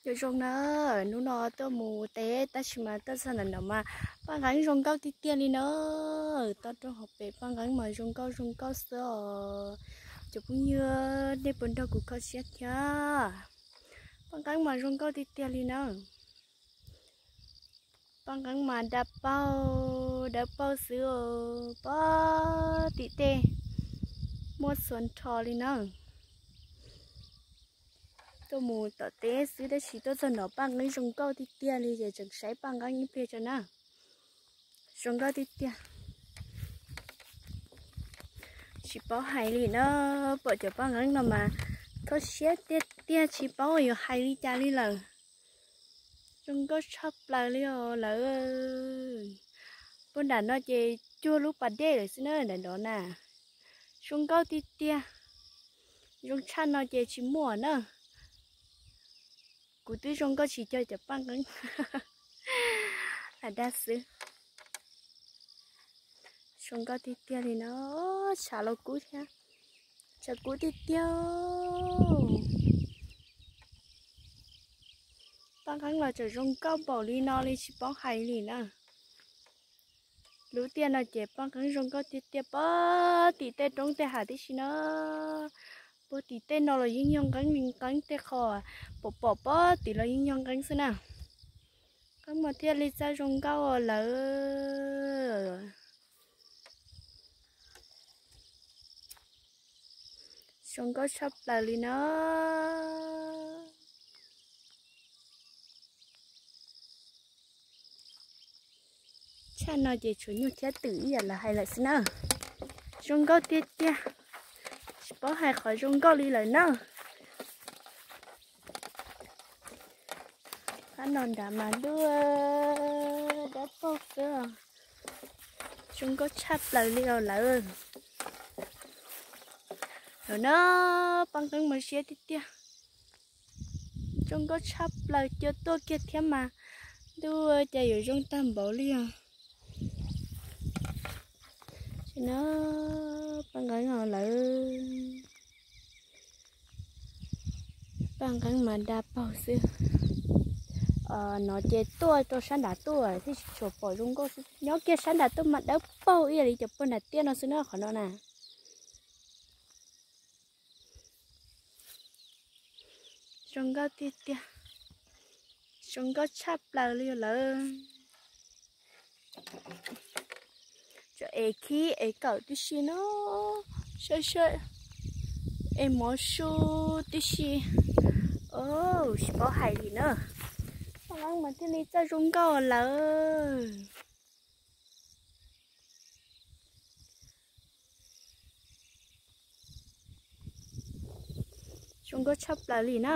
Nyob zoo na, hnub no tuaj mus teb tab sis mas tuaj txog ntawm no mas paj nqeeb zoo nkauj tiag tiag li na. Toj roob hauv pes paj nqeeb mas zoo nkauj zoo nkauj xwb os. Cov phooj ywg nej puas nrog kuv kho siab thiab? Paj nqeeb mas zoo nkauj tiag tiag li na. Paj nqeeb mas da paug dawb paug xwb os, pog tim tej muaj txhua nrho li na. Tuaj mus tom teb xwb tab sis tuaj txog no paj nqeeb zoo nkauj tiag tiag li ces tseem saib paj nqeeb ib pliag tso na. Zoo nkauj tiag tiag. Tsis paub hais li na, pom cov paj nqeeb no mas kho siab tiag tiag tsis paub yuav hais li cas li lawm. Zoo nkauj tshaj plaws li os lawm. Puag nram no ces cuag lub pas dej lawm xwb na, nram nrov na. Zoo nkauj tiag tiag. Zoo tshaj no ces tsis muaj na. Kuv twb zoo nkauj tsis cuag cov paj nqeeb. Lam dag xwb. Zoo nkauj tiag tiag li no, tshav los kub thiab, tshav kub tiag tiag. Paj nqeeb los tseem zoo nkauj npaum li no li tsis paub hais li na. Lub tiaj no ces paj nqeeb zoo nkauj tiag tiag pog tim tej roob tej hav tib si na. Puag tim tej no los yeej yog nqeeb li nqeeb tej qho, pom pom pog tim los yeej yog nqeeb xwb na. Nqeeb mas thiaj li txawj zoo nkauj lawm. Zoo nkauj tshaj plaws li na. Tshaj no ces tshuav nyuj thiab twm ib yam lawv hais lawm xwb na. Zoo nkauj tiag tiag, tsis paub hais qhov zoo nkauj li lawm na. Qab no nrad mas dub dawb paug xwb. Zoo nkauj tshaj plaws li os lawm. Lawm na, paj nqeeb mas siab tiag tiag. Zoo nkauj tshaj plaws, cua tuaj kiag thiab mas ntuj, cas yuav zoo tag npaum li os. Tsis na, paj nqeeb os lawm. Paj nqeeb mas da paug xwb. No ces tuaj rau sab nrad tuaj thiaj tsis tshua pom zoo nkauj xwb, nyob kiag sab nrad tuaj mas dawb paug ib yam li cov puag nram tiaj no xwb na, qhov no na. Zoo nkauj tiag tiag, zoo nkauj tshaj plaws li lawm. Tseem ev khib ev kawm tib si no, saib saib, ev mov su tib si. Tsis paub hais li na, paj nqeeb mas thiaj li txawj zoo nkauj lawm. Zoo nkauj tshaj plaws li na.